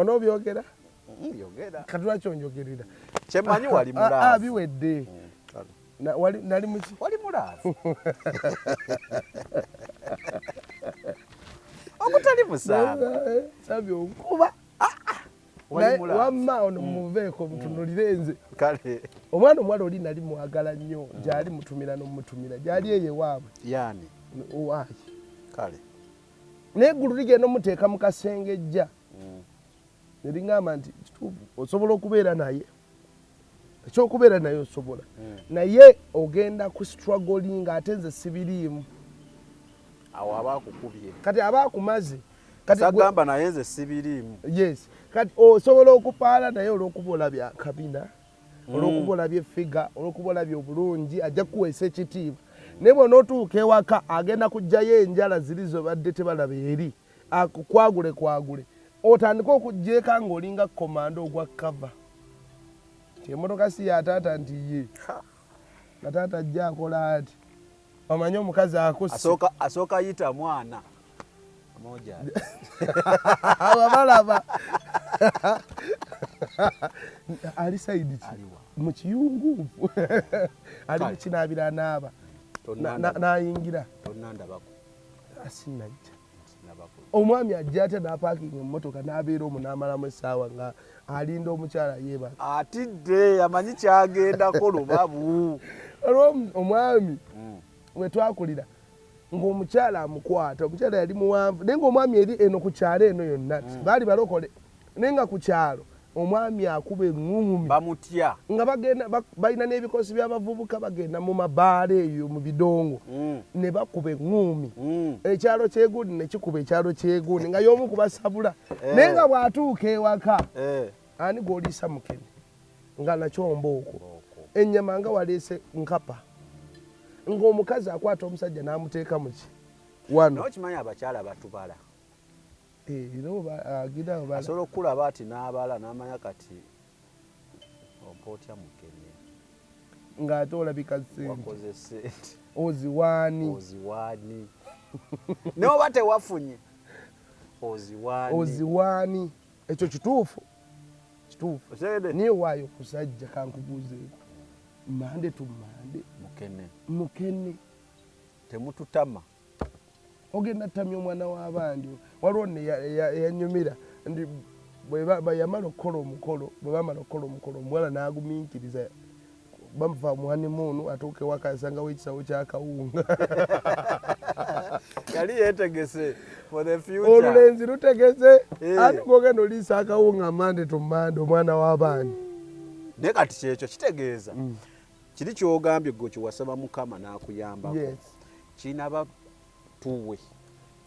Onoobyogera? Yogera. Kati lwaki onjogerera? Kyemmanyi wali Ah, ah, mu love. Biwedde. Kale. Nali muki? Wali mu love ogutali musango. Sabye onkuba. Wali Naye mu love. Wamma ono muveeko, mutunulire nze. Kale. Omwana omuwala oli nali mwagala nnyo, gyali mutumira n'omutumira, gyali eyo ewaabwe. Yani? Owaayi. Kale. Naye eggulu ligenda omuteeka mu kasengejja ne liŋŋamba nti kituufu osobola okubeera naye, ekyokubeera naye osobola, naye ogenda ku struggling, ate nze sibiriimu. Awo aba akukubye. Kati aba akumaze. Kati Sagamba naye nze sibiriimu. Yes, kati osobola okupaala naye olw'okuba olabye akabina, olw'okuba olabye figure, olw'okuba olabye obulungi, ajja kukuweesa ekitiibwa, naye bw'onootuuka ewaka agenda kuggyayo enjala ziri zobadde tebalaba eri, akukwagule kwagule, otandike okuggyeka ng'olinga komando ogwa kava nti emmotoka si ya taata, nti ye nga taata ajja akola ati, omanyi omukazi akusse. Asooka yita mwana moja. Ababalaba ali side ki? Aliwa? Mu kiyungu ali. Kale. Mukinaabira anaaba n'ayingira. Tonnandabako. Asinajja. Sinabako. Omwami ajja atya n'apaakinga emmotoka n'abeera omwo n'amalamu essaawa nga alinda omukyala yeebaka? Atidde, amanyi kyagendako lubabu. Olwo omwami we twakulira ng'omukyala amukwata, omukyala yali muwanvu, naye ng'omwami eri eno ku kyalo eno yonna baali balokole, naye nga ku kyalo omwami akuba eŋŋumi. Bamutya. Nga bagenda balina n'ebikosi by'abavubuka, bagenda mu mabaala eyo mu bidongo ne bakuba eŋŋumi. Ekyalo kyegundi ne kikuba ekyalo kyegundi nga y'omu kubasabula. Naye nga bw'atuuka ewaka, ani gw'oliisa mukene nga nakyomba okwo? Okwo. Ennyama nga waleese nkapa, ng'omukazi akwata omusajja n'amuteeka muki wano. Naye okimanyi abakyala batubala. Eh, era oba agira obala. Asobola okukulaba ati n'abala n'amanya kati ompa otya mukene. Ng'ate olabika ssente. Wakoze sente. Oziwaani? Oziwaani? Noba tewafunye oziwaani? Oziwaani? Ekyo kituufu, kituufu. Otegedde? Naye waayo kusajja kankubuuzeeko, Monday to Monday. Mukene. Mukene. Temututama. Ogenda tamya omwana w'abandi. Waliwo nno eyanyumira nti bwe yamala okukola omukolo, bwe bamala okukola omukolo, omuwala n'agumiikiriza, bamuva mu honeymoon, atuuka ewaka asangawo ekisawo kyakawunga. Yali yeetegese for the future. Olulenzi lutegese. Eh. Ati gogenda oliisa akawunga Monday to Monday omwana w'abandi. Naye kati kyekyo kitegeeza kiri kyogambye gwe kiwasaba Mukama n'akuyambako. Kinaba tuwe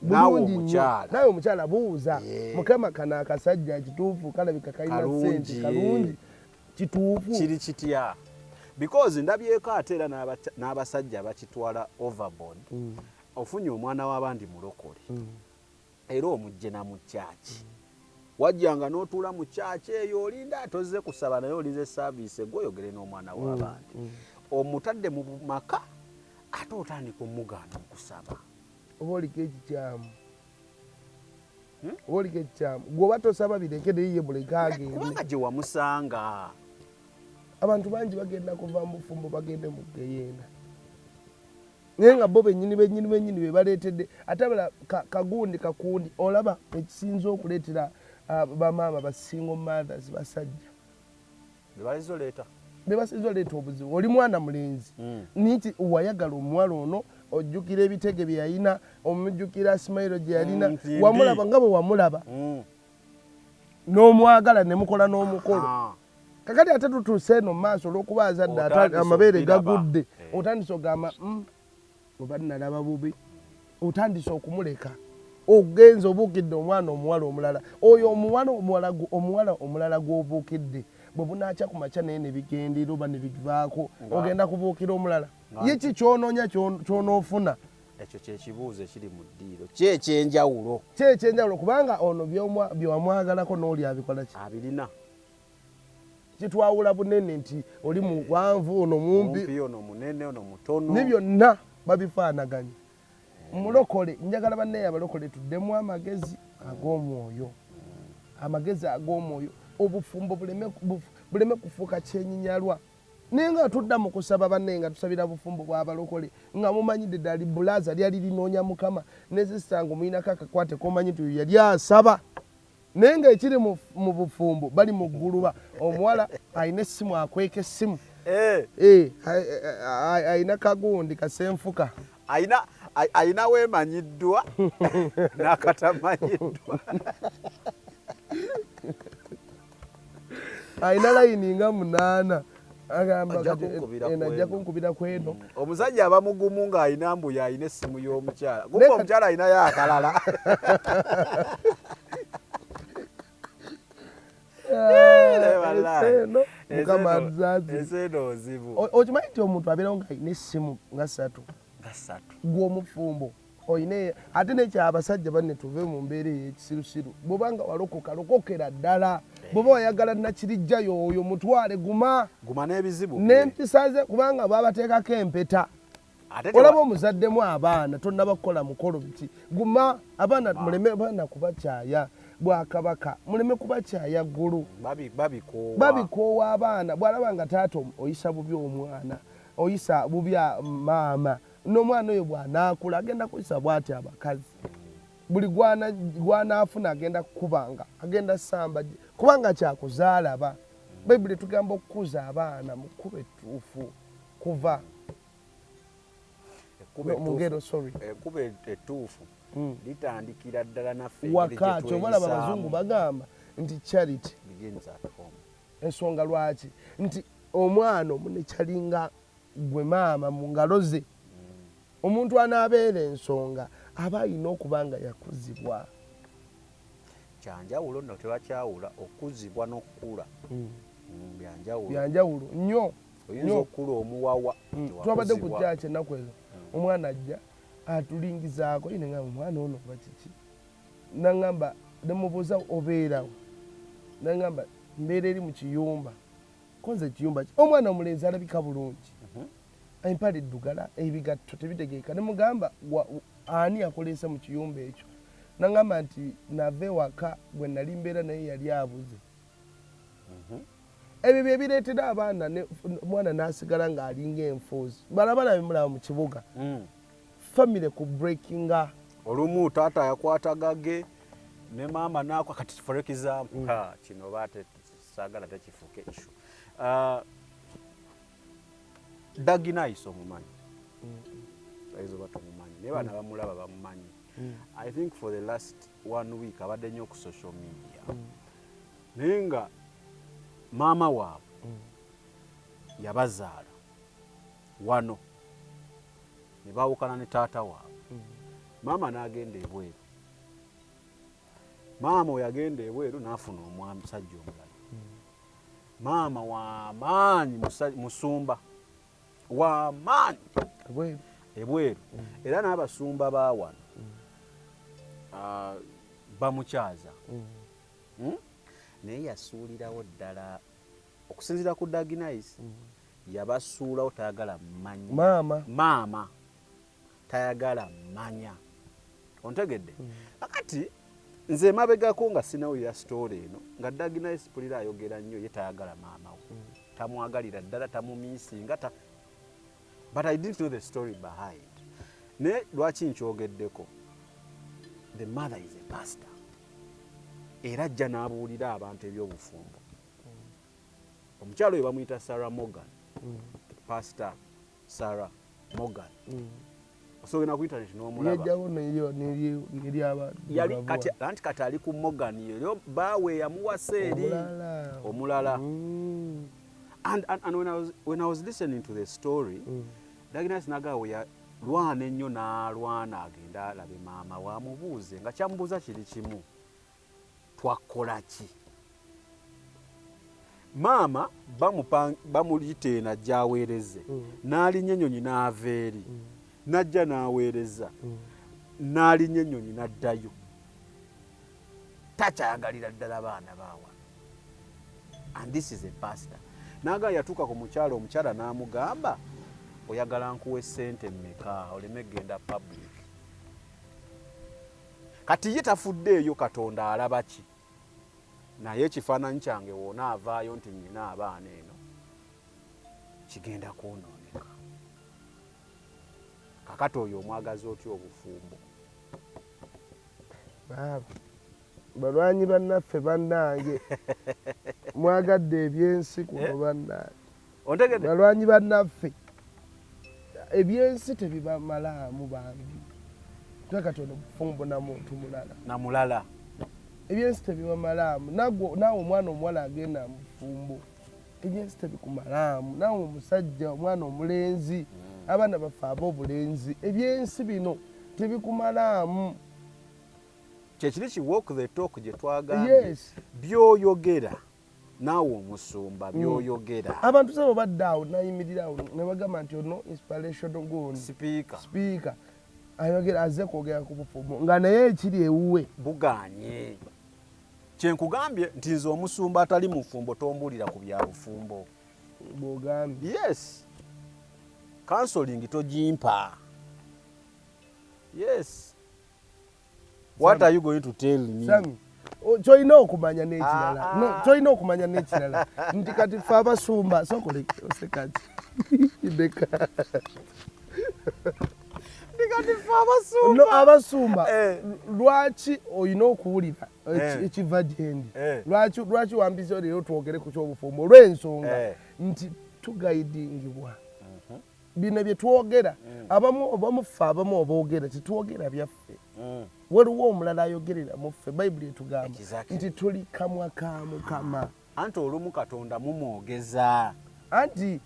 naawe. Bulungi nnyo. Omukyala. Naawe omukyala buuza. Mukama, kano akasajja kituufu kalabika kalina Kalungi. sente, kalungi, kituufu? Kiri kitya? Because ndabyeko ate era n'abasajja bakitwala overboard. Ofunye omwana w'abandi mulokole, era omugje na mu kyaki, wajjanga n'otuula mu kyaki eyo, olinda tozze kusaba, naye olinze service egwe oyogere n'omwana w'abandi. Omutadde mu maka, ate otandika omugaana okusaba. Oba oliko ekikyamu? Oba oliko ekikyamu? Gweoba tosaba bireke, naye ye muleke agende. Kubanga gye wamusanga. Abantu bangi bagenda kuva mu bufumbo bagende mu geyeena, naye nga bo bennyini bennyini bennyini be baleetedde. Ate abala kagundi kakundi, olaba ekisinza okuleetera bamaama ba single mothers basajja. Bebalizo leeta. Be basinza oleeta obuzibu. Oli mwana mulenzi, nti wayagala omuwala ono, ojjukira ebitege bye yalina, omujjukira smile gye yalina. Nti Wamulaba mbi. nga bwe wamulaba n'omwagala ne mukola n'omukolo. Kakati ate tutuuse eno mu maaso, olw'okuba azadde ate Otandise amabeere okubiraba. gagudde, otandise ogamba, oba nalaba bubi." Otandise okumuleka, ogenza obuukidde omwana omuwala omulala. Oyo omuwala omuwala omulala gw'obuukidde, bwe bunaakya ku makya naye ne bigendera oba ne bivaako, ogenda kubuukira omulala. Ye ki kyonoonya kyonoofuna? Ekyo kyekibuuzo ekiri mu ddiiro. Ki ekyenjawulo? Ki ekyenjawulo? Kubanga ono byewamwagalako n'oli abikola ki? Abirina. Kitwawula bunene nti oli muwanvu, ono mumpi. Mumpi, ono munene, ono mutono. Ne byonna babifaanaganye. Mulokole, njagala bannaye abalokole tuddemu amagezi ag'omwoyo. Amagezi ag'omwoyo, obufumbo buleme kufuuka kyenyinyalwa. Naye nga tudda mu kusaba banne, nga tusabira bufumbo bw'abalokole, nga mumanyidde ddala bulaza lyali linoonya Mukama, ne sister nga omuyinako akakwate komanyi nti oyo yali asaba, naye ng'ekiri mu bufumbo bali mu gguluba. Omuwala alina essimu, akweka essimu. Alina kagundi kasenfuka. Alina weemanyiddwa n'akatamanyiddwa. Alina layini nga 8, agamba ajja kunkubira kweno. Omusajja aba mugumu ng'alina mbu y'alina essimu y'omukyala, kumbe omukyala alinayo akalala. Okimanyi nti omuntu abeerawo ng'alina essimu nga 3 gw'omufumbo oyina, ate nekyabasajja banne tuve mu mbeera ey'ekisirusiru. Bw'obanga walokoka, lokokera ddala. Bw'oba wayagala nakirijjayo oyo mutwale, guma guma n'ebizibu n'empisa ze, kubanga babateekako empeta. Olaba omuzaddemu abaana, tonnaba kukola mukolo biki, guma abaana, muleme abaana kubakyaya bwakabaka, muleme kubakyaya ggulu, babikoowa abaana. Bw'alaba nga taata oyisa bubi omwana, oyisa bubi maama, n'omwana oyo bw'anaakula agenda kuyisa bw'ati abakazi. Buli gw'anaafuna agenda kukubanga, agenda samba, kubanga kyakuzaalaba. Bayibuli tugamba okukuza abaana mu kkubo ettuufu kuva mugero, sorry, ekkubo ettuufu litandikira ddala naffe waka. Kyobalaba abazungu bagamba nti charity begins at home. Ensonga lwaki nti omwana omunekyalinga gwe maama mu ngalo ze, omuntu anaabeera ensonga aba alina okuba nga yakuzibwa. Kyanjawulo nno, tebakyawula okuzibwa n'okukula. Byanjawulo, byanjawulo nnyo. Oyinza okukula omuwawa. Twabadde ku kyaki ennaku ezo, omwana ajja atulingizaako ine nga omwana ono oba kiki, naŋŋamba, nemubuuza obeerawo, naŋŋamba mbeera eri mu kiyumba. Konze ekiyumba ki? Omwana omulenzi alabika bulungi, empale eddugala, ebigatto tebitegeeka. Nemugamba ani akoleesa mu kiyumba ekyo? Naŋŋamba nti nava ewaka gwe nali mbeera naye yali abuze. Ebyo bye bireetera abaana, omwana n'asigala ng'alinga enfuuzi. Balabala bemulaba mu kibuga, famire ku breakinga. Olumu taata yakwata gage ne maama naakwa. Kati for example, kino oba saagala tekifuuke issue. Daginais omumanyi? Ayinza oba tomumanyi, naye baana bamulaba bamumanyi. I think for the last one week abadde nnyo ku social media, naye nga maama waabwe yabazaala wano ne baawukana ne taata waabwe. Maama n'agenda ebweru. Maama oyo agenda ebweru n'afuna omusajja omulala. Maama w'amaanyi, musumba w'amaanyi ebweru, era n'abasumba ba wano bamukyaza. Naye yasuulirawo ddala, okusinziira ku Daginais, yabasuulawo, tayagala manya. Maama. Maama tayagala manya, ontegedde? Akati nze emabegako nga sinawulira story eno, nga Daginais pulira ayogera nnyo, ye tayagala maama we, tamwagalira ddala, tamumiisinga ta. But I didn't know the story behind. Naye lwaki nkyogeddeko? The mother is a pastor, era ajja n'abuulira abantu ebyobufumbo. Omukyalo oyo bamuyita Sarah Morgan, Pastor Sarah Morgan. Osobola ku internet n'omulaba. Yajjawo neryaba. Yali kati, anti kati ali ku Morgan eryo baawe yamuwasa eri omulala. And when I was listening to the story, Daginasi nagawe yalwana ennyo, n'alwana agenda alabe maama wamubuuze, nga kyamubuuza kiri kimu: twakola ki? Maama bamuyita eno ajja aweereze, n'alinnya ennyonyi n'ava eri, n'ajja n'aweereza, n'alinnya ennyonyi n'addayo. Takyayagalira ddala baana baawano, and this is a pastor. Naga yatuuka ku mukyala, omukyala n'amugamba, oyagala nkuwe ssente mmeka oleme genda public? Kati ye tafuddeeyo, Katonda alaba ki? Naye ekifaananyi kyange wona avaayo nti nnina abaana eno kigenda kwonooneka. Kakati oyo omwagaza otya obufumbo? Baaba balwanyi bannaffe bannange, mwagadde ebyensi kuno. Bannange. Ontegedde? Balwanyi bannaffe, ebyensi tebibamalaamu bambi. Kati ono bufumbo na muntu mulala. Na mulala. Ebyensi tebibamalaamu. Naawe omwana omuwala agenda mu bufumbo, ebyensi tebikumalaamu. Naawe omusajja, omwana omulenzi, abaana baffe ab'obulenzi, ebyensi bino tebikumalaamu. Kyekiri ki walk the talk gye twagambye. By'oyogera naawe omusumba, by'oyogera. Abantu sebo badde awo nayimirira awo ne bagamba nti ono inspiration gundi sipiika. Sipiika ayogera, azze kwogera ku bufumbo nga naye ekiri ewuwe. Buganye. Kyenkugambye nti nze omusumba atali mufumbo tombuulira ku bya bufumbo. Bwogambye. Yes, counseling togimpa. Yes, what are you going to tell me? Sami, kyolina okumanya n'ekirala. Ah, No, ah. kyolina okumanya n'ekirala nti kati fe abasumba sokole osekati ndeka. Kati fe abasumba. No, abasumba. Lwaki olina okuwulira ekiva gyendi? Lwaki wambiseyo leero twogere ku kyobufumbo? Olw'ensonga nti tuguidingibwa bino bye twogera. Abamu abamu ffe abamu oboogera tetwogera byaffe. Waliwo omulala ayogerera mu ffe. Bayibuli etugamba nti tuli kamwa ka Mukama. Anti olumu Katonda mumwogeza. Anti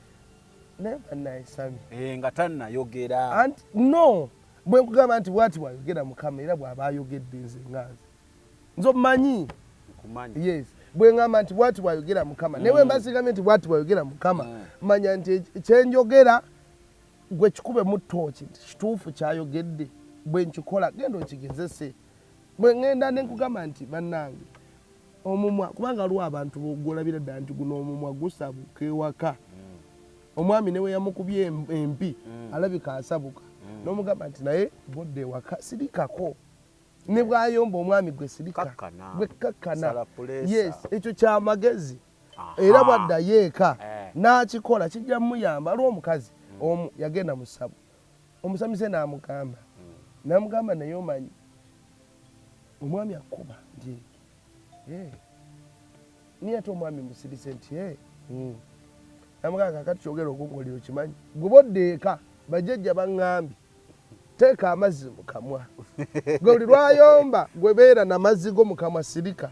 naye bannaye Sami, Eh, nga tannayogera. Anti no, bwe nkugamba nti bwati bwayogera Mukama, era bw'aba ayogedde, nze nga nze omumanyi. Nkumanyi. Yes, bwe ŋŋamba nti bwati bwayogera Mukama, naye bwe mba sigambye nti bwati bwayogera Mukama, manya nti kyenjogera gwe kikube mu ttooki nti kituufu kyayogedde. Bwe nkikola, genda okigezese. Bwe ŋŋenda ne nkugamba nti bannange omumwa, kubanga waliwo abantu gwolabira ddala nti guno omumwa gusabuka ewaka, omwami ne we yamukubye empi alabika asabuka, n'omugamba nti naye bwodda ewaka sirikako, ne bwayomba omwami gwe sirika. Kakkana. Gwe kakkana. Sala puleesa. Yes, ekyo kyamagezi. Era bwaddayo eka n'akikola, kijja muyamba. Aliwo omukazi omu yagenda mu ssabo, omusamize n'amugamba, naye omanyi omwami akkuba nti, "Eh." Niye ate omwami musirise nti, "Eh." Namugamba, kakati kyogera okunkolera okimanyi, gwe bodda eka bajjajja baŋŋambye teeka amazzi mu kamwa, gwe buli lwayomba gwe beera namazzi go mu kamwa, sirika.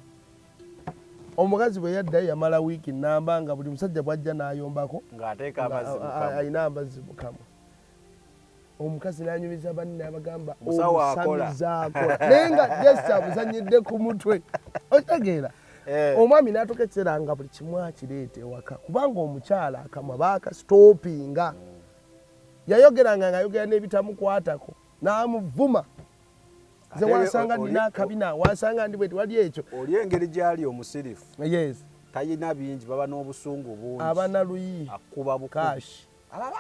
Omukazi bwe yaddayo yamala wiiki namba nga buli musajja bwajja n'ayombako ng'ateeka amazzi mu nga kamwa. Alina amazzi mu kamwa. Omukazi n'anyumiza banne abagamba Omusawo akola. omusamize akola, naye nga just amuzanyidde ku mutwe, okitegeera? Eh. Omwami n'atuuka ekiseera nga buli kimu akireeta ewaka, kubanga omukyala akamwa baakasitoopinga. Yayogeranga ng'ayogera n'ebitamukwatako, n'amuvuma. Nze Ate wansanga ndina akabina, wansanga ndi bweti, wali ekyo. Oli engeri gyali omusirifu, Yes. talina bingi, baba n'obusungu bungi. Abana luyi. Akuba bukubi. Kashi. Ababa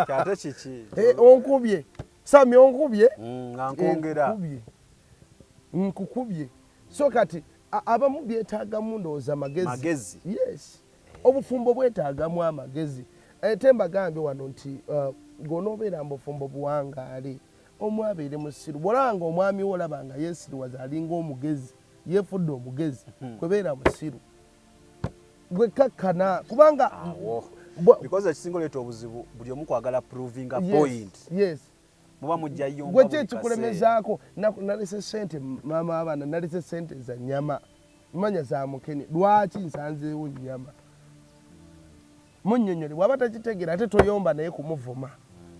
kyate kiki? Eh, onkubye Sami, onkubye. Nga nkwongera. Nkukubye, nkukubye. So kati abamu byetaagamu ndowooza magezi. Magezi. Yes, obufumbo bwetaagamu amagezi. Ate mbagambye wano nti gw'onoobeera mu bufumbo buwangaale, omu abeere musiru. Bw'olaba nga omwami wo olaba nga yeesiriwaza, alinga omugezi, yeefudde omugezi, kwebeera musiru, gwe kakkana, kubanga Awo because ekisinga oleeta obuzibu, buli omu kwagala provinga Yes, point. Yes. Muba mujja yomba Gwe ki buli ekikulemezaako? Nalese sente, maama abaana, nalese sente za nyama, manya za mukene, lwaki nsanzeewo nyama? Munnyonnyole. Bw'aba takitegeera, ate toyomba naye kumuvuma.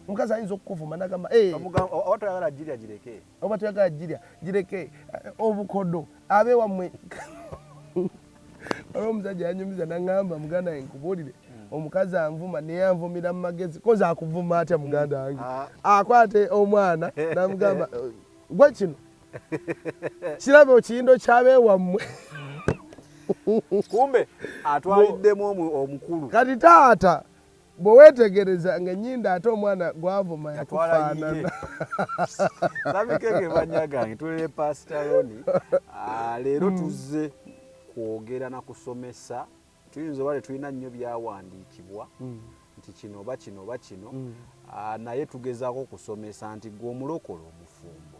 Omukazi ayinza okukuvuma nagamba, "Eh, oba toyagala girya gireke." Oba toyagala girya gireke. Obukodo abeewammwe. Waliwo omusajja yanyumiza naŋŋamba, muganda wange nkubuulire, omukazi anvuma naye anvumira mu magezi. Kozi akuvuma atya, muganda wange? Akwate omwana namugamba, gwe kino kirabe okiyindo kyabeewammwe. Kumbe atwaliddemu omukulu. Kati taata bwe weetegereza ng'ennyindo ate omwana gwavuma Yatwala yiye. yakufaanana. Sabikeke banya gange, tulere Pastor Roni. Leero tuzze Kwogera na kusomesa, tuyinza oba tetulina nnyo byawandiikibwa nti kino oba kino oba kino, naye tugezaako okusomesa nti gwe omulokole omufumbo,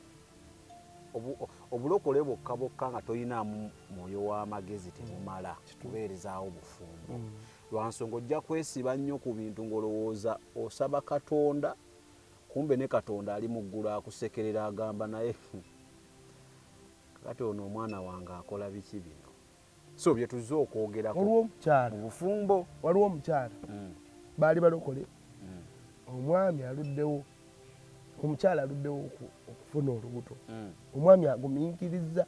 obulokole bwokka bwokka nga tolinaamu mwoyo w'amagezi tebumala kubeerezaawo bufumbo. Lwansonga ojja kwesiba nnyo ku bintu ng'olowooza osaba Katonda, kumbe ne Katonda ali mu ggulu akusekerera, agamba naye kati ono omwana wange akola biki bino? So bye tuzze okwogerako Waliwo omukyala mu bufumbo. Waliwo omukyala, baali balokole, omwami aluddewo, omukyala aluddewo okufuna olubuto, omwami agumiikiriza,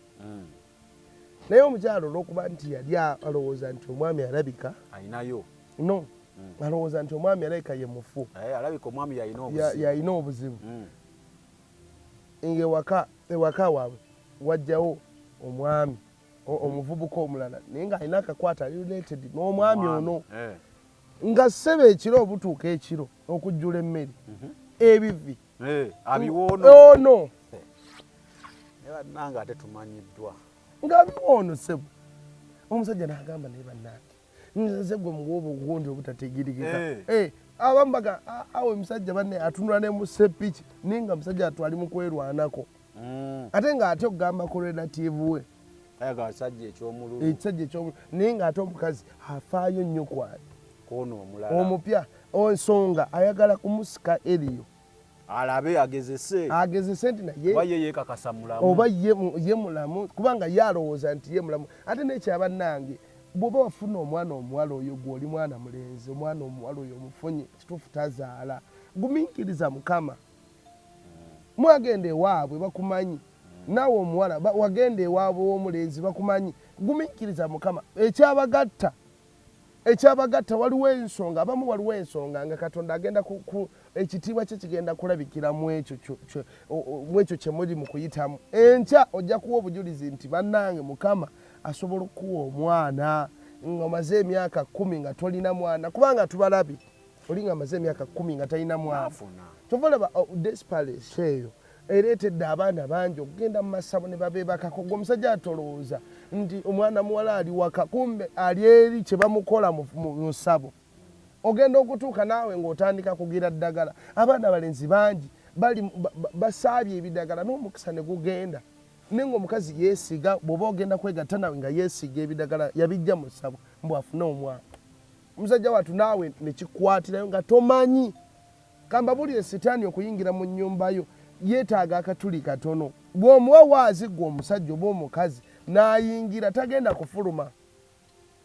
naye omukyala olwokuba nti yali alowooza nti omwami alabika ayinayo no, alowooza nti omwami alabika ye mufu. Alabika omwami yalina obuzibu. Yalina obuzibu. Nga ewaka waabwe wajjawo omwami omuvubuka omulala, naye ng'alina akakwata, ali related n'omwami ono, nga ssebe ekiro obutuuka ekiro okujjula emmere, ebivi abiwoono. Ono. Naye bannange, ate tumanyiddwa. Nga biwoono ssebo. Omusajja n'agamba, naye bannange, nze gwe muwa obugundi obutategerekeka. Abamu baga awe omusajja banne atunula ne mu sepiki, naye nga musajja atwali mu kwerwanako, ate ng'ate okugamba ku relative we. Ayaga kisajja ekyomululu. Ekisajja ekyomululu, naye ng'ate omukazi afaayo nnyo kwani kwono omulala. Omupya. Ensonga ayagala kumusika eriyo. Alabe, agezese. Agezese nti naye oba ye yeekakasa mulamu. Oba ye mulamu, kubanga ye alowooza nti ye mulamu. Ate nekyabannange, bw'oba wafuna omwana omuwala oyo, gw'oli mwana mulenzi, omwana omuwala oyo omufunye, kituufu tazaala, gumiikiriza Mukama. Mwagenda ewaabwe bakumanyi, naawe omuwala wagenda ewaabwe w'omulenzi bakumanyi, gumiikiriza Mukama. Ekyabagatta waliwo ensonga, abamu waliwo ensonga nga Katonda agenda ekitiibwa kye kigenda kulabikira mu ekyo mu ekyo kye muli mu kuyitamu. Enkya ojja kuwa obujulizi nti bannange, Mukama asobola okukuwa omwana ng'omaze emyaka 10 nga tolina mwana, kubanga tubalabye oli ng'amaze emyaka 10 nga talina mwana. Afuna. Kyova olaba, oh, desperation eyo ereetedde abaana bangi okugenda mu masabo ne babeebakako. Gwe omusajja atolowooza nti omwana muwala ali waka, kumbe ali eri kye bamukola mu ssabo. Ogenda okutuuka naawe ng'otandika kugira ddagala. Abaana abalenzi bangi bali basaabye ebidagala n'omukisa ne gugenda, naye ng'omukazi yeesiga bw'oba ogenda kwegatta nawe nga yeesiga ebidagala yabijja mu ssabo mbu afune omwana. Omusajja wattu naawe ne kikwatirayo nga tomanyi. Kambabulire, sitaani okuyingira mu nnyumba yo yeetaaga akatuli katono. Bw'omuwa waazi gwe omusajja oba omukazi n'ayingira, tagenda kufuluma.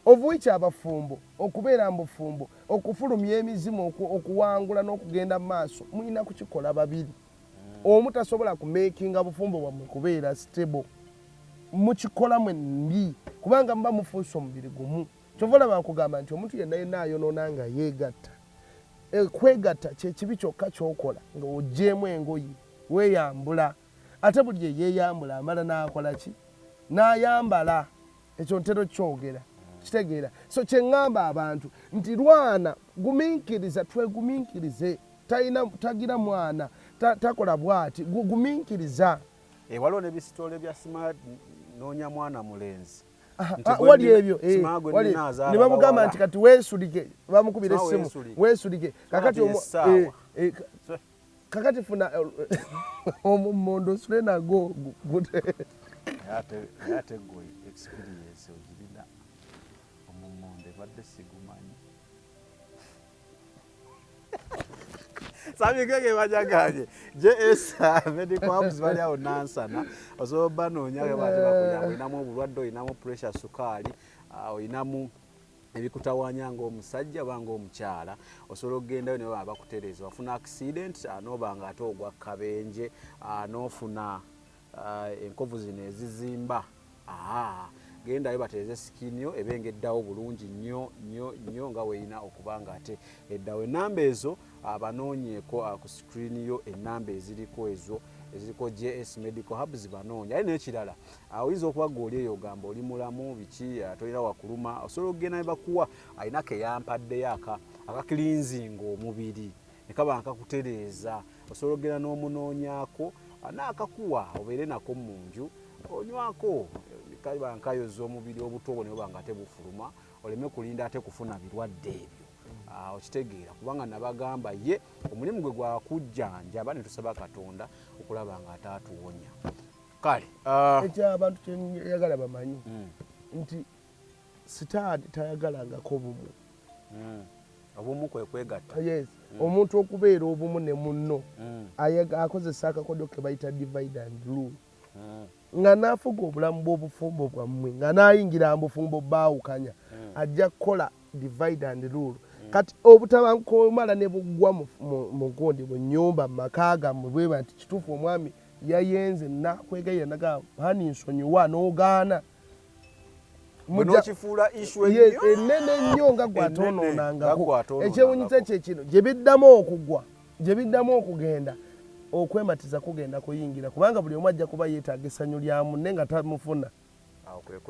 Of which abafumbo okubeera mu bufumbo, okufulumya emizimu, okuwangula n'okugenda mu maaso, mulina kukikola babiri. Omu tasobola kumakinga bufumbo bwammwe kubeera stable. Mukikola mwenni kubanga muba mufuuse omubiri gumu. Kyova olaba nkugamba nti omuntu yenna yenna ayonoona nga yeegatta, kwegatta kyekibi kyokka kyokola nga oggyeemu engoye, weeyambula. Ate buli eyeeyambula amala n'akola ki? N'ayambala. Ekyo ntera kyogera, kitegeera. So kyeŋŋamba abantu nti lwana, gumiikiriza, twegumiikirize. Talina, tagira mwana, takola bw'ati, gumiikiriza. Waliwo n'ebisitole bya sima noonya mwana mulenzi. Wali ebyo ne bamugamba nti kati weesulike, bamukubira essimu, weesulike kakati, kakati funa omummondo osule nago. Ate gwe experience ogirina, omummondo ebadde sigumanyi. Sabigege bajaganye JS Medical Hubs bali awo Nansana, osobola banoonya bate bakuyamba. Olinamu obulwadde, olinamu pressure, sukaali, olinamu ebikutawaanya ng'omusajja oba ng'omukyala, osobola okugendayo ne baba bakutereeza. Wafuna accident, n'oba nga ate ogwa kabenje, n'ofuna enkovu zino ezizimba, gendayo batereeze skin yo ebe ng'eddawo bulungi nnyo nnyo nnyo nga weerina okuba nga ate eddawo. Enamba ezo banoonyeeko ku screen yo, enamba eziriko ezo eziriko JS Medical Hubs, banoonya. Aye n'ekirala, oyinza okuba gwe oli eyo ogamba oli mulamu biki, tolina wakuluma, osobola okugenda ne bakuwa alina ke yampaddeyo akacleansinga omubiri ne kaba nga kakutereeza. Osobola okugenda n'omunoonyaako n'akakuwa obeere nako mu nju onywako. Kaba nkayoza omubiri obuto obwo ne buba nga tebufuluma, oleme kulinda ate kufuna birwadde ebyo. Okitegeera, kubanga nabagamba ye omulimu gwe gwakujjanjaba, ne tusaba Katonda okulaba nga ataatuwonya. Kale ekyabantu kyenjagala bamanyi nti Sitaani tayagalangako bumu. Obumu kwe kwegatta. Yes, omuntu okubeera obumu ne munno akozesa akakodyo ke bayita divide and rule, nga naafuga obulamu bw'obufumbo bwammwe, nga naayingira mu bufumbo baawukanya, ajja kukola divide and rule. Kati obutabanguko omala ne buggwa mu gundi, mu nnyumba, mu maka gammwe, bweba nti kituufu omwami yayenze nakwegayira nagamba honey nsonyiwa, n'ogaana. Nokifuula issue ennene ennyo nga gwatonoonangako. Ekyewunyisa kye kino, gye biddamu okugwa, gye biddamu okugenda, okwematiza kugenda kuyingira, kubanga buli omu ajja kuba yeetaaga essanyu lya munne nga tamufuna.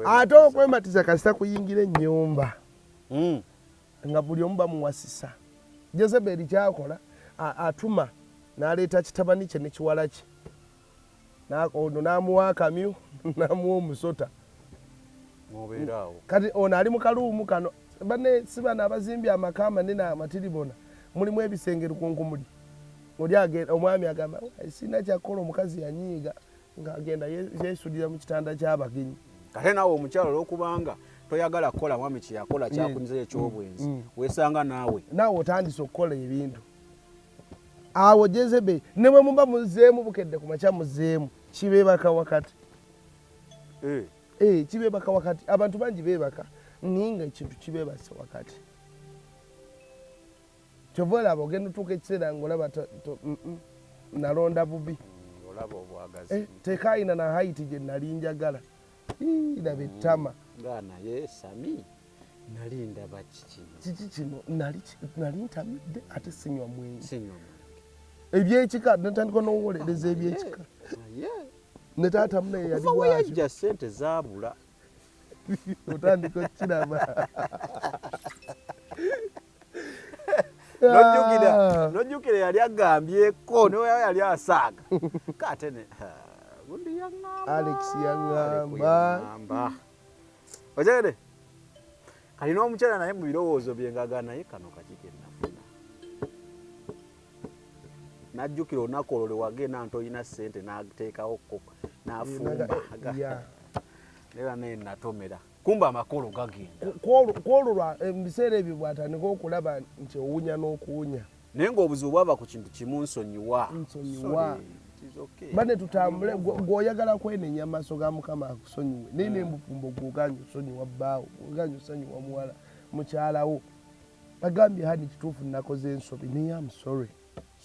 Ate okwematiza kasita kuyingira ennyumba nga buli omu bamuwasisa. Jezeberi kyakola, atuma n'aleeta kitabani kye ne kiwala kye, ono n'amuwa akamyu, n'amuwa omusota. Kati ono ali mu kaluumu kano, bane si bano abazimbye amaka amanene amatiribona, mulimu ebisenge lukunkumuli. Oli omwami agamba sina kyakukola, omukazi yanyiiga ng'agenda yeesulira mu kitanda ky'abagenyi. Kate naawe omukyalo olwokubanga toyagala kukola mwami kyeyakola kyakunyiza ekyobwenzi, weesanga naawe naawe otandise okukola ebintu awo. Jezeberi ne bwe muba muzeemu bukedde ku makya muzeemu, kibeebaka wakati, kibeebaka wakati. Abantu bangi beebaka naye nga ekintu kibeebase wakati. Kyova olaba ogenda otuuka ekiseera ngaolaba nalonda bubi, tekayina na height gye nali njagala, laba ettama. Naye Sami, nali ndaba kiki? Kiki kino? Nali ntamidde ate sinywa mwenge, ebyekika netandika n'owolereza ebyekika ne taata munaye yali bwatyo. Sente zaabula. Otandika okukiraba. Nojjukira yali agambyeko niwe yali asaaga kate ne gundi yaŋŋamba. Alex yaŋŋamba. Okyegede kali n'omukyala naye mu birowoozo bye ngaga naye kano kaki ke nafuna. Najjukira olunaku olwo lwe wagenda nti olina ssente n'ateekawo n'afumba era naye natomera kumba amakolo gagenda. Kwolwo mu biseera ebyo bw'atandika okulaba nti owunya n'okuwunya. Naye ng'obuzibu bwava ku kintu kimu, nsonyiwa. Nsonyiwa. Bane tutambule, gw'oyagala kwenenya amaaso ga Mukama akusonyiwe, naye nembufumbo gwoganya osonyiwa bbaawo, gwoganya osonyiwa muwala mukyalawo, agambye honey kituufu nakoze ensobi naye am sorry,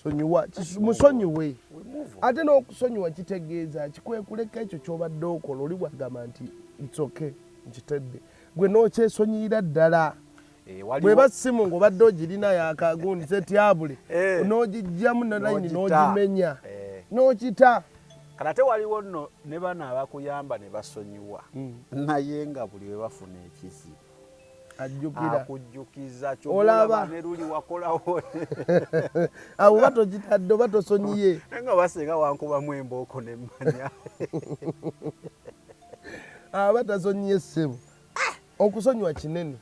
sonyiwa, musonyiwe. Ate n'okusonyiwa kitegeeza kikwekuleka ekyo ky'obadde okola. Oli bwagamba nti it's okay, nkitedde, gwe n'okyesonyiyira ddala. Bweba simu ng'obadde ogirina yakagundi setyabule, n'ogijjamu ne layini n'ogimenya n'okita. Kati ate waliwo nno ne bano abakuyamba ne basonyiwa, naye nga buli we bafuna ekizibu ajjukira, akujjukiza kyolaba ne luli wakolawo. Awo oba togitadde, oba tosonyiye. Naye nga basinga wankubamu embooko nemmanya. Aba tasonyiye ssebo. Okusonyiwa kinene,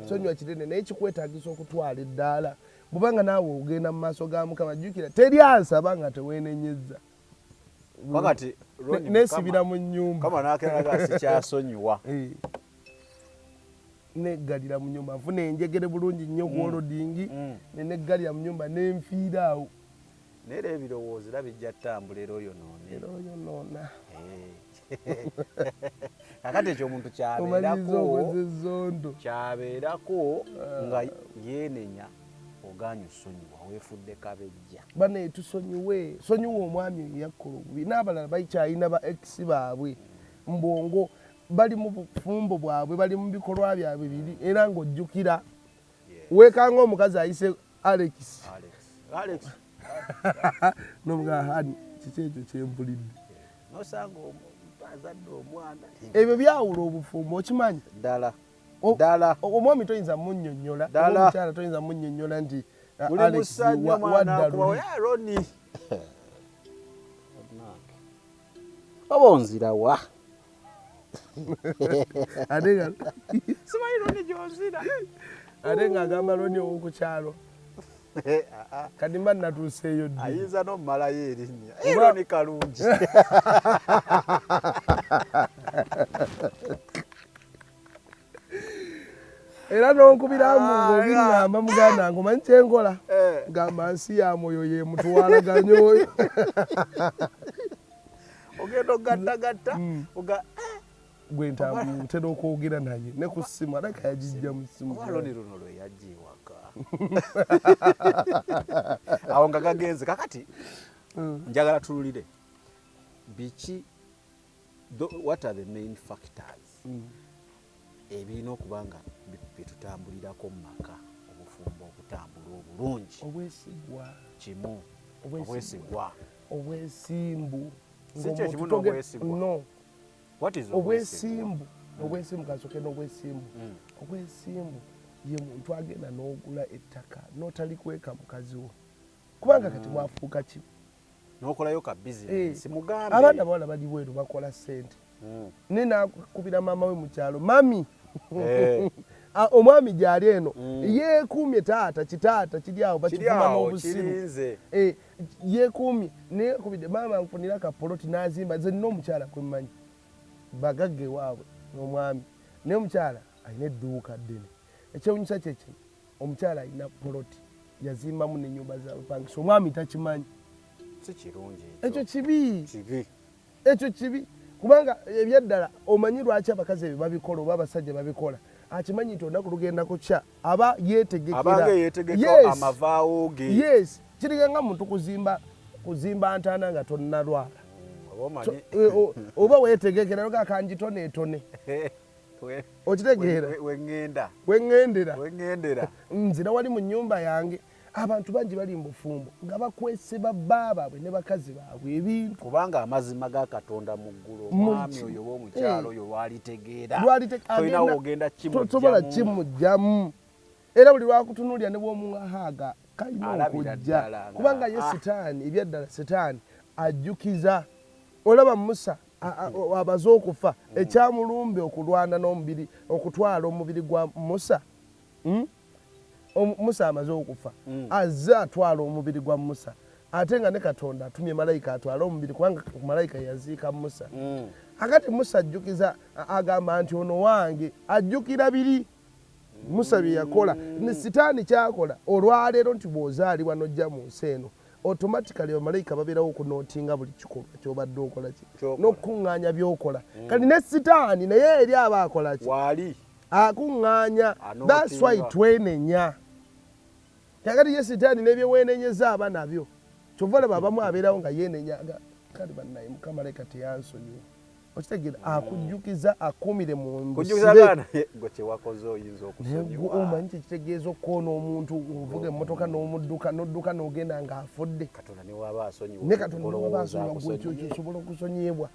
sonyiwa kinene, naye kikwetagisa okutwala eddaala, bubanga naawe ogenda mu maaso ga Mukama. Jjukira teri ansaba nga teweenenyezza. Wakati nesibira mu nnyumba. Kama nakeraga sikyasonyiwa. Neggalira mu nyumba, nfuna enjegere bulungi nnyo kwolodingi, neneggalira mu nyumba nenfiira awo. Naye era ebirowoozo era bijja ttambula era oyonoone. Era oyonoona. Kakati ekyo omuntu omaliriza okoze ezzondo. Kyabeerako nga yeenenya, oganye osonyiwa, weefudde kabejja. Bane tusonyiwe, sonyiwa omwami oyo yakkola obubi n'abalala bakyalina ba ex baabwe mbwongo, bali mu bufumbo bwabwe, bali mu bikolwa byabwe biri, era ng'ojjukira weekanga omukazi ayise Alex. Alex, Alex. Nomugaa honey, kiki ekyo kyempulidde? Nosanga omuntu azadde omwana. Ebyo byawula obufumbo, okimanyi? Ddala ddala. Omwami toyinza munnyonnyola, Ddala. omukyala toyinza munnyonnyola nti buli Alex musajja omwana wadda akuba luli. Roni oba onzirawa. Ate nga Simanyi Roni gy'ozira. Ate ng'agamba Roni ow'oku kyalo. Kati mba natuuseeyo ddi? Ayinza n'omumalayo erinnya. Roni kalungi. Era n'onkubiramu ng'obiŋŋamba muganda wange, omanyi kye nkola? Ngamba nsi ya mwoyo ye mutwalaganya oyo. Ogenda ogattagatta Gwe ntera okwogera naye ne ku ssimu, alabika yagijja mu ssimu. Oba Roni luno lwe yajja ewaka. Awo nga gagenze. Kakati njagala tululire biki, what are the main factors ebirina okuba nga byetutambulirako mu maka obufumbo okutambula obulungi? Obwesigwa. Kimu. Obwesigwa. Obwesimbu. Si kye kimu n'obwesigwa? No. What is obwesimbu? Obwesimbu, kasooke n'obwesimbu. Obwesimbu ye muntu agenda n'ogula ettaka n'otalikweka mukazi wo, kubanga kati mwafuuka ki? N'okolayo ka bizinesi, mugambe. Abaana abawala bali bweru bakola ssente, naye nakubira maama we mu kyalo, mami, omwami gyali eno, yeekuumye taata, kitaata kiri awo bakivuma n'obusiru, yeekuumye, naye akubidde maama, nfunira kapoloti, n'azimba. Nze nina omukyala gwe mmanyi, bagagga ewaabwe n'omwami, naye omukyala alina edduuka ddene. Ekyewunyisa kyekino, omukyala alina poloti yazimbamu n'ennyumba z'abapangisa, omwami takimanyi. Si kirungi. Ekyo kibi. Ekyo kibi, kubanga ebyaddala omanyi lwaki abakazi ebyo babikola oba abasajja babikola? Akimanyi nti olunaku lugenda kukya aba yeetegekera. Abanga yeetegeka amavaawo ge. Yes, kiringa nga muntu kuzimba ntaana nga tonnalwala. Oba weetegekera noga kangitoneetone, okitegeera? Weŋŋenda. Weŋŋendera. Weŋŋendera. Nzira wali mu nnyumba yange. Abantu bangi bali mu bufumbo nga bakwese babba baabwe ne bakazi baabwe ebintu. Kubanga amazima ga Katonda mu ggulu, omwami oyo oba omukyalo oyo lwalitegeera, tolinawo ogenda. Tosobola kimuggyamu. Era buli lwakutunuulira ne bw'omuŋahaaga kalina okujja, kubanga ye Sitaani, ebyaddala Sitaani ajjukiza. Olaba Musa abaze okufa, ekyamulumbe okulwana n'omubiri, okutwala omubiri gwa Musa. Musa amaze okufa, azze atwala omubiri gwa Musa, ate nga ne Katonda atumye malayika atwale omubiri, kubanga malayika yaziika Musa. Akati Musa ajjukiza, agamba nti ono wange, ajjukira biri Musa bye yakola. Ne Sitaani kyakola olwaleero nti bw'ozaalibwa n'ojja mu nsi eno, automatically bamalayika babeerawo okunootinga buli kikolwa kyobadde okola ki n'okukuŋŋaanya byokola. Kati ne Sitaani naye eri aba akola ki? Waali. Akuŋŋaanya. That's why twenenya. Kakati ye Sitaani n'ebyeweenenyeza aba nabyo. Kyova olaba abamu abeerawo nga yeenenya, kale bannaye, Mukama leka teyansonyiwa. Okitegeera? Akujjukiza akuumire mu gwe kyewakoze oyinza okusonyiwa. Omanyi kyekitegeeza okukoona omuntu, ovuga emmotoka n'omudduka, n'odduka n'ogenda ng'afudde? Katonda newaba asonyiwa. Ne Katonda newaba asonyiwa, gwe ekyo osobola okusonyiyibwa?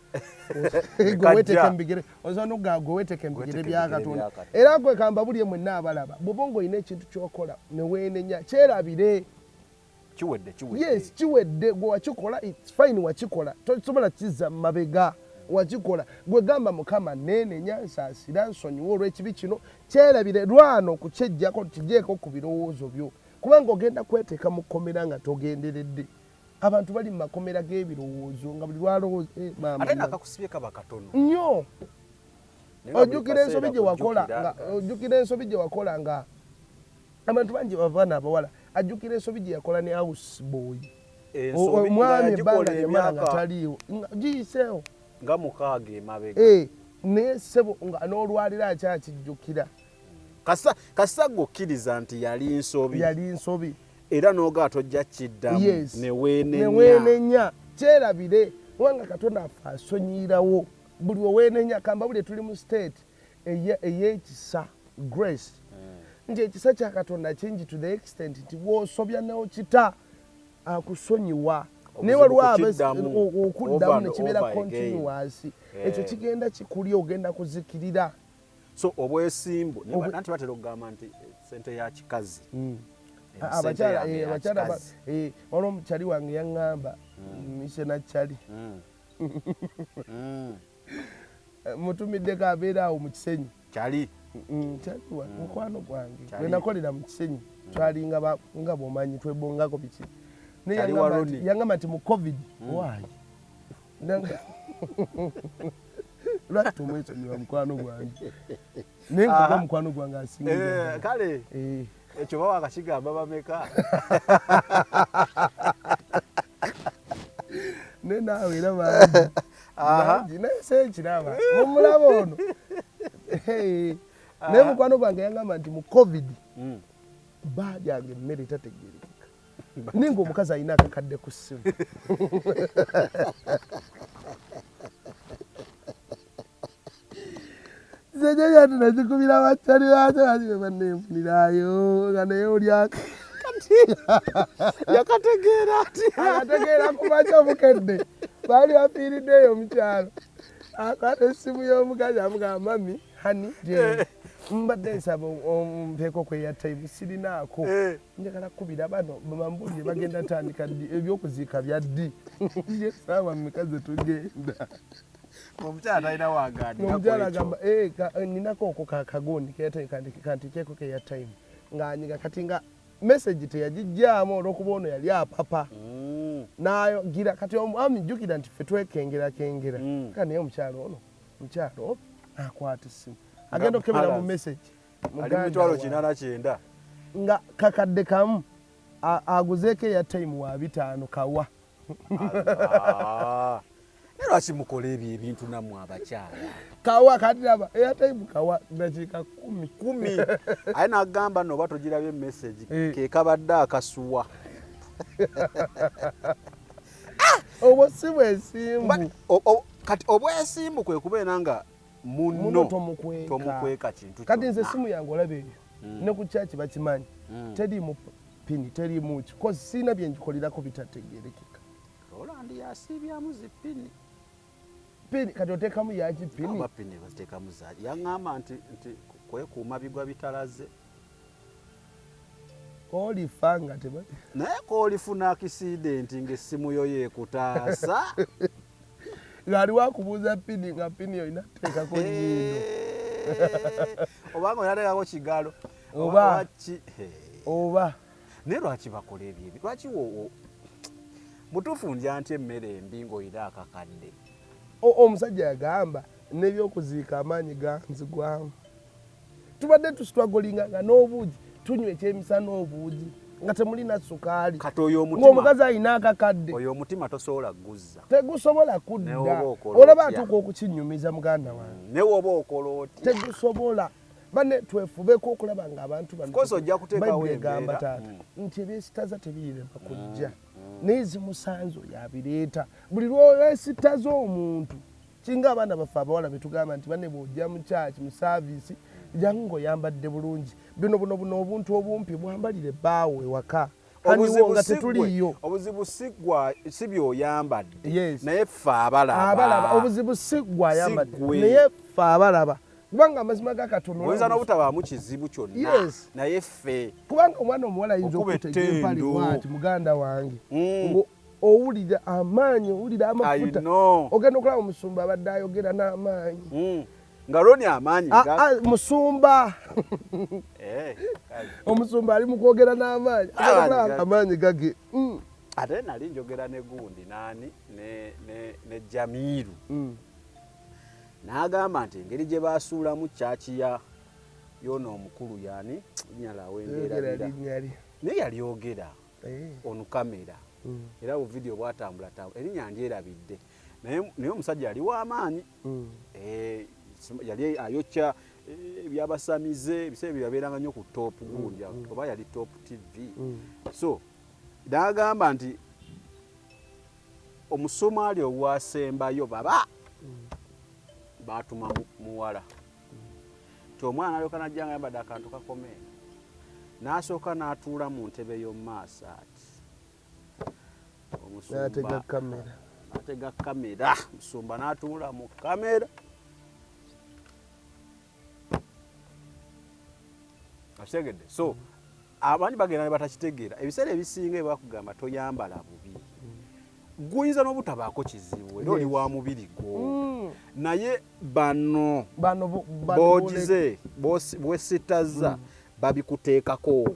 Gwe weteeka embigere, osobola n'okugamba gwe weteeka embigere bya Katonda. Era gwe kamba buli mwenna abalaba, bw'oba ng'olina ekintu ky'okola ne weenenya, kyerabire. Kiwedde, kiwedde. Yes, kiwedde. Gwe wakikola, it's fine, wakikola, tosobola kizza mu mabega, wakikola. Gwe gamba, Mukama, neenenya, nsaasira, nsonyiwa olw'ekibi kino. Kyerabire, lwana okukyejjako, kigyeko ku birowoozo byo, kubanga ogenda kweteeka mu kkomera nga togenderedde. Abantu bali mu makomera g'ebirowoozo nga buli lwalowooza, eh, maama, ate nakakusibye kaba katono. Nnyo. Ojjukira ensobi gye wakola nga ojjukira ensobi gye wakola nga abantu bangi, abaana abawala, ajjukira ensobi gye yakola ne house boy, omwami, ebbanga lyemala nga taliiwo, giyiseewo. Nga 6 emabega. Eh, naye ssebo nga n'olwaliro akyakijjukira. Kasita gwe okkiriza nti yali nsobi. Yali nsobi. Era n'ogaa tojja kiddamu, neweenenya. Neweenenya, kyerabire, kubanga Katonda afe asonyiyirawo buli weweenenya. Kamba buli tuli mu state ey'ekisa, grace, nti ekisa kya Katonda kingi to the extent nti bw'osobya n'okita, akusonyiwa. Naye waliwo okuddamu nekibeera continuous, ekyo kigenda kikulya, ogenda kuzikirira. So obwesimbu, anti batera okugamba nti sente ya kikazi. Abakyala, abakyala, waliwo omukyali wange yaŋŋamba, mise nakyali. Mutumiddeko abeera awo mu Kisenyi. Kyali. Kyaliwa mukwano gwange. Bwe nakolera mu Kisenyi twalinga nga bw'omanyi twebongako biki. Naye yangamba nti mu COVID why? Lwaki tomwesonyiwa mukwano gwange? Naye nkuba mukwano gwange asinga. Kale ekyo baba akakigamba bameka. Ne naawe era bangi. Bangi naye seekiraba. Mumulaba ono. Naye mukwano gwange yangamba nti mu COVID baalyanga emmere etategeerekeka. Naye ng'omukazi alina akakadde ku ssimu. Nze jjajja tunazikubira bakyali bakyali banneefunirayo nga naye olyaka. Yakategeera atya? Akategeera ku makya obukedde. Baali bafiiridde eyo mu kyalo. Akwata essimu y'omukazi amugamba mami hani gye mbadde nsaba ompeeko ku airtime sirinaako. Njagala kkubira bano bambuulire bagenda tandika ddi ebyokuziika bya ddi. Ye ssaawa mmeka ze tugenda. Omukyala talina wagaanira. Omukyala agamba ninako oko kakagundi kantikyeko ke airtime ng'anyiga kati nga message teyagijjaamu olw'okuba ono yali apapa. N'ayogira kati omwami jjukira nti ffe twekengerakengera. Kati naye omukyala ono omukyala akwata essimu agenda okukebera mu message. Ali mu 890. Nga kakadde kamu aguzeeko airtime wa 5 kawa. Naye lwaki mukola ebyo ebintu nammwe abakyala? Kawa kati laba airtime kawa dakiika 10. Aye n'agamba nno oba togirabye message ke kabadde akasuwa. Obwo si bwesimbu. Kati obwesimbu kwe kubeera nga munno tomukweka kintu. Kati nze essimu yange olaba eyo ne ku kyaki bakimanyi teriimu pini teriimu ki kozi sirina bye ngikolerako bitategeerekeka. Roland yasiibyamu zi pini. Pini kati oteekamu yaki pini? Oba pini baziteekamu zaaki. Yaŋŋamba nti kwekuuma bigwa bitalaze. Koolifa nga teba. Naye koolifuna akisidenti ng'essimu yo yeekutaasa. Ng'aliwo akubuuza pini nga pini olina kuteekako nnyindo. Obanga olina kuteekako kigalo. Oba. Oba. Naye lwaki bakola ebyo ebyo? Lwaki mutuufu ndya nti emmere embi ng'olina akakadde? Omusajja yagamba n'ebyokuziika amaanyi ganzigwamu. Tubadde tusitwagolinga nga n'obuugi tunywa ekyemisana obuugi nga temulina sukaali. Kati oyo omutima ng'omukazi alina akakadde. Oyo omutima tosobola kuguzza. Tegusobola kudda. Olaba atuuka okukinyumiza muganda wange. Ne woba okola otya? Tegusobola. Banne twefubeko okulaba ng'abantu bano. Of course ojja kuteekawo embeera. Egamba taata nti ebyesitaza tebirirema kujja. Naye zimusanze oyo abireeta. Buli lw'owesitaza omuntu kinga abaana baffe abawala betugamba nti banne bw'ojja mu church mu service jangu ng'oyambadde bulungi. Bino buno buno obuntu obumpi bwambalire bbaawo ewaka. Nga tetuliiyo. Obuzibu si by'oyambadde. Naye ffe abalaba. Obuzibu si ggwe ayambadde. Naye ffe abalaba. Kubanga amazima ga Katonda oyinza n'obutabaamu kizibu kyonna. Naye ffe. Kubanga omwana omuwala ayinza okutega empale bw'ati muganda wange. Owulira amaanyi, owulira amafuta. Ogenda okulaba omusumba abadde ayogera n'amaanyi. Nga Roni amaanyi. Musumba. Omusumba ali mu kwogera n'amaanyi. Amaanyi gage. Ate nali njogera ne gundi naani ne Jamiru. N'agamba nti engeri gye baasuulamu kyaki ya yono omukulu yaani linnya laawe ndyerabira. Naye yalyogera onu kamera. Era bu vidiyo bwatambula tambula erinnya ndyerabidde. Naye omusajja yali w'amaanyi. Yali ayokya ebyabasamize ebiseera bye yabeeranga nnyo ku top gundi oba yali top TV. So n'agamba nti omusomaali ogwasembayo baba baatuma muwala. Ti omwana n'alyoka n'ajja nga ayambadde akantu kakome. N'asooka n'atuula mu ntebe y'omu maaso ati. N'atega kamera. N'atega kamera. Omusumba n'atuula mu kamera. Akitegedde. So abandi bagenda ne batakitegeera. Ebiseera ebisinga bakugamba toyambala bubi. Guyinza n'obutabaako kizibu era oli wa mubiri gwo. Naye bano bogize bwesitazza babikuteekako.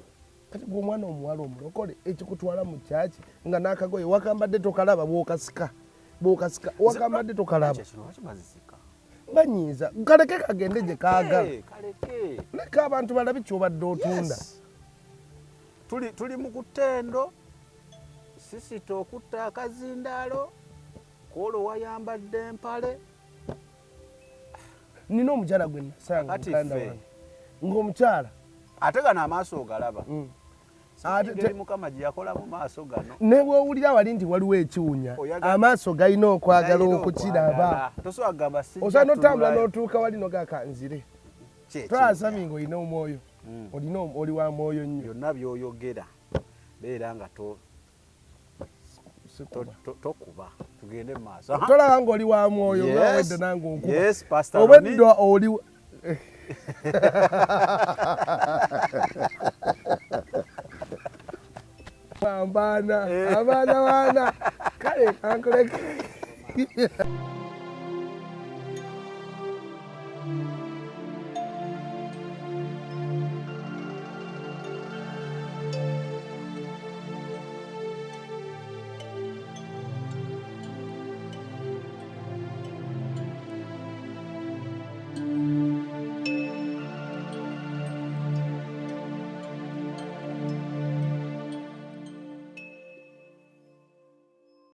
Kati gwe omwana omuwala omulokole ekikutwala mu kyaki nga n'akagoye wakambadde tokalaba, bwokasika bwokasika wakambadde tokalaba, banyiiza. Kaleke kagende gye kaagala, leka abantu balabe kyobadde otunda. Tuli mu kutendo sisita okutta akazindaalo kwolwo wayambadde empale. Nina omukyala gwe nasanga muganda wange ng'omukyala ate gano amaaso ogalaba, engeri Mukama gye yakola mu maaso gano, ne bw'owulira wali nti waliwo ekiwunya, amaaso galina okwagala okukiraba. Osobola n'otambula n'otuuka wali nogaka nzire twasami ng'olina omwoyo, olina oli wa mwoyo nnyo. Byonna by'oyogera beera nga tokuba, tugende mu maaso. Tolaba ng'oli wa mwoyo nga wedde nange onkuba obwedda oli abaana abaana baana kale kankuleke.